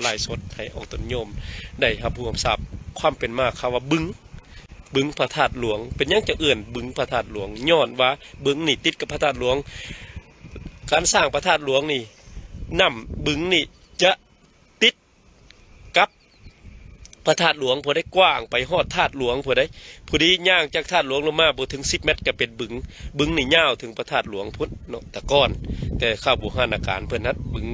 ລາຍສົດໃຫ້ອອກຕົນໂຍມໄດ້ຮັບຮູ້ຮັບຊາບຄວາມເປັນມາຄຳວ່າບຶງ, ບຶງພະທາດຫຼວງ. ເປັນຫຍັງຈະເອີ້ນບຶງພະທາດຫຼວງ? ຍ້ອນວ່າບຶງນີ້ຕິດກັບພະທາດຫຼວງ. ການສ້າງພະທາດຫຼວງນີ້, ນ້ຳບຶງນີ້ຈະຕິດກັບພະທາດຫຼວງພຸ້ນໃດ໋, ກວ້າງໄປຮອດທາດຫຼວງພຸ້ນໃດ໋. ພໍດີຍ່າງຈາກທາດຫຼວງລົງມາບໍ່ເຖິງສິບແມັດກໍເປັນບຶງ. ບຶງນີ້ຍາວເຖິງພະທາດຫຼວງພຸ້ນເນາະ ແຕ່ກ່ອນ, ແຕ່ຄາວບູຮານາການເພິ່ນຫັ້ນບຶງ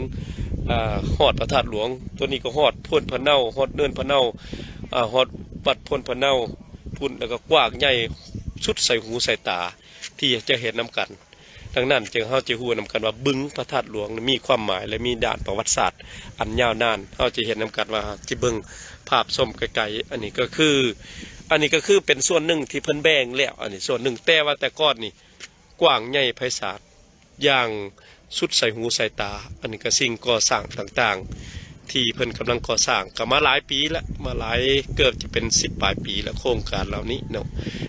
ອາ ຮອດພະທາດຫຼວງ, ຕົວນີ້ກໍຮອດໂພນພະເນົາ, ຮອດເນີນພະເນົາ, ອາ ຮອດວັດໂພນພະເນົາພຸ້ນ, ແລ້ວກໍກວ້າງໃຫຍ່ສຸດໃສ່ຫູໃສ່ຕາທີ່ຈະເຫັນນຳກັນ. ດັ່ງນັ້ນຈຶ່ງເຮົາຈະຮູ້ນຳກັນວ່າບຶງພະທາດຫຼວງມີຄວາມໝາຍ ແລະ ມີດ້ານປະຫວັດສາດອັນຍາວນານ. ເຮົາຈະເຫັນນຳກັນວ່າ ຈະເບິ່ງພາບຊົມໃກ້ໆ. ອັນນີ້ກໍຄື ອັນນີ້ກໍຄືເປັນສ່ວນໜຶ່ງທີ່ເພິ່ນແບ່ງແລ້ວ, ອັນນີ້ສ່ວນໜຶ່ງ, ແຕ່ວ່າແຕ່ກ່ອນນີ້ກວ້າງໃຫຍ່ໄພສາດຢ່າງສຸດໃສ່ຫູໃສ່ຕາ. ອັນນີ້ກໍສິ່ງກໍ່ສ້າງຕ່າງໆ ທີ່ເພິ່ນກຳລັງກໍ່ສ້າງ ກໍມາຫຼາຍປີລະ, ມາຫຼາຍ ເກືອບຈະເປັນສິບປາຍປີລະ ໂຄງການເຫຼົ່ານີ້ເນາະ,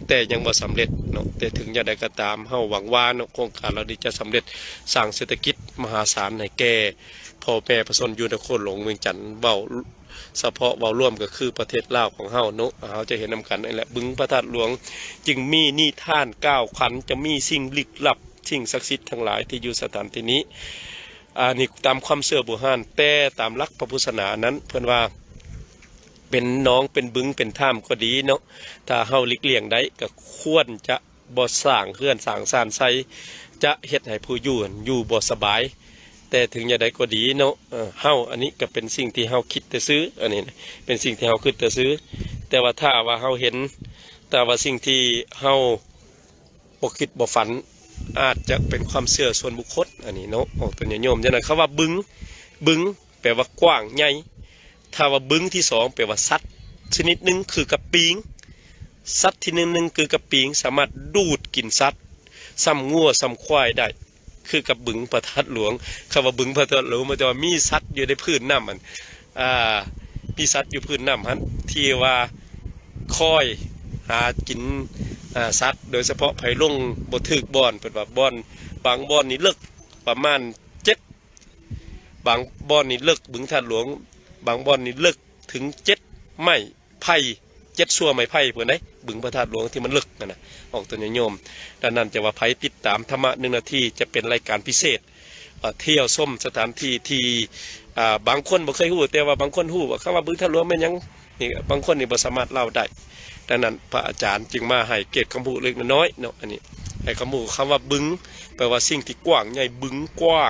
ແຕ່ຍັງບໍ່ສຳເລັດເນາະ. ແຕ່ເຖິງຢ່າງໃດກໍຕາມ ເຮົາຫວັງວ່າເນາະ ໂຄງການເຫຼົ່ານີ້ຈະສຳເລັດ ສ້າງເສດຖະກິດມະຫາສານໃຫ້ແກ່ພໍ່ແມ່ປະຊາຊົນຢູ່ນະຄອນຫຼວງວຽງຈັນ. ເວົ້າສະເພາະ ເວົ້າລວມກໍຄືປະເທດລາວຂອງເຮົາເນາະ, ເຮົາຈະເຫັນນຳກັນນີ້ແຫຼະ. ບຶງພະທາດຫຼວງຈຶ່ງມີນິທານກ້າວຂັນ, ຈະມີສິ່ງລຶກລັບ, ສິ່ງສັກສິດທັງຫຼາຍທີ່ຢູ່ສະຖານທີ່ນີ້. ອັນນີ້ຕາມຄວາມເຊື່ອບູຮານ, ແຕ່ຕາມຫຼັກພະພຸດສາສະໜານັ້ນ ເພິ່ນວ່າເປັນໜອງ ເປັນບຶງ ເປັນຖ້ຳກໍດີເນາະ, ຖ້າເຮົາຫຼີກລ່ຽງໄດ້ ກໍຄວນຈະບໍ່ສ້າງເຮືອນສ້າງຊານໃສ່, ຈະເຮັດໃຫ້ຜູ້ຢູ່ຫັ້ນຢູ່ບໍ່ສະບາຍ. ແຕ່ເຖິງຢ່າງໃດກໍດີເນາະ, ເຮົາ ອັນນີ້ກໍເປັນສິ່ງທີ່ເຮົາຄິດແຕ່ຊື່, ອັນນີ້ເປັນສິ່ງທີ່ເຮົາຄິດແຕ່ຊື່. ແຕ່ວ່າຖ້າວ່າເຮົາເຫັນ, ແຕ່ວ່າສິ່ງທີ່ເຮົາ ບໍ່ຄິດບໍ່ຝັນ, ອາດຈະເປັນຄວາມເຊື່ອສ່ວນບຸກຄົນ ອັນນີ້ເນາະ ອອກຕົນຍາດໂຍມ. ດັ່ງນັ້ນ ຄຳວ່າບຶງ, ບຶງ ແປວ່າກວ້າງໃຫຍ່. ຖ້າວ່າບຶງທີສອງ ແປວ່າສັດຊະນິດໜຶ່ງຄືກັບປີງ. ສັດຊະນິດໜຶ່ງຄືກັບປີງ ສາມາດດູດກິນສັດ ສ່ຳງົວສ່ຳຄວາຍໄດ້ ຄືກັບບຶງພະທາດຫຼວງ. ຄຳວ່າບຶງພະທາດຫຼວງ ໝາຍເຖິງວ່າມີສັດຢູ່ໃນພື້ນນ້ຳຫັ້ນ, ອ່າ ມີສັດຢູ່ພື້ນນ້ຳຫັ້ນ ທີ່ວ່າຄອຍຫາກິນ ອ່າ ສັດ, ໂດຍສະເພາະໃຜລົງບໍ່ຖືກບ່ອນ. ເພິ່ນວ່າບ່ອນ, ບາງບ່ອນນີ້ເລິກປະມານເຈັດ, ບາງບ່ອນນີ້ເລິກ, ບຶງທາດຫຼວງ ບາງບ່ອນນີ້ເລິກເຖິງເຈັດໄມ້ ໄຜ່ ເຈັດຊົ່ວໄມ້ໄຜ່ພຸ້ນໃດ໋, ບຶງພະທາດຫຼວງທີ່ມັນເລິກຫັ້ນນະ ອອກຕົນຍາດໂຍມ. ດັ່ງນັ້ນ ຈະວ່າໃຜຕິດຕາມທຳມະໜຶ່ງນາທີ ຈະເປັນລາຍການພິເສດ, ເອີ່ ທ່ຽວຊົມສະຖານທີ່ທີ່ ອ່າ ບາງຄົນບໍ່ເຄີຍຮູ້, ແຕ່ວ່າບາງຄົນຮູ້ວ່າຄຳວ່າບຶງທາດຫຼວງແມ່ນຫຍັງ. ນີ້ ບາງຄົນນີ້ບໍ່ສາມາດເລົ່າໄດ້. ດັ່ງນັ້ນ ພະອາຈານຈຶ່ງມາໃຫ້ເກດຄຳຮູ້ເລັກນ້ອຍເນາະ, ອັນນີ້ໃຫ້ຄຳຮູ້. ຄຳວ່າບຶງ ແປວ່າສິ່ງທີ່ກວ້າງໃຫຍ່, ບຶງກວ້າງ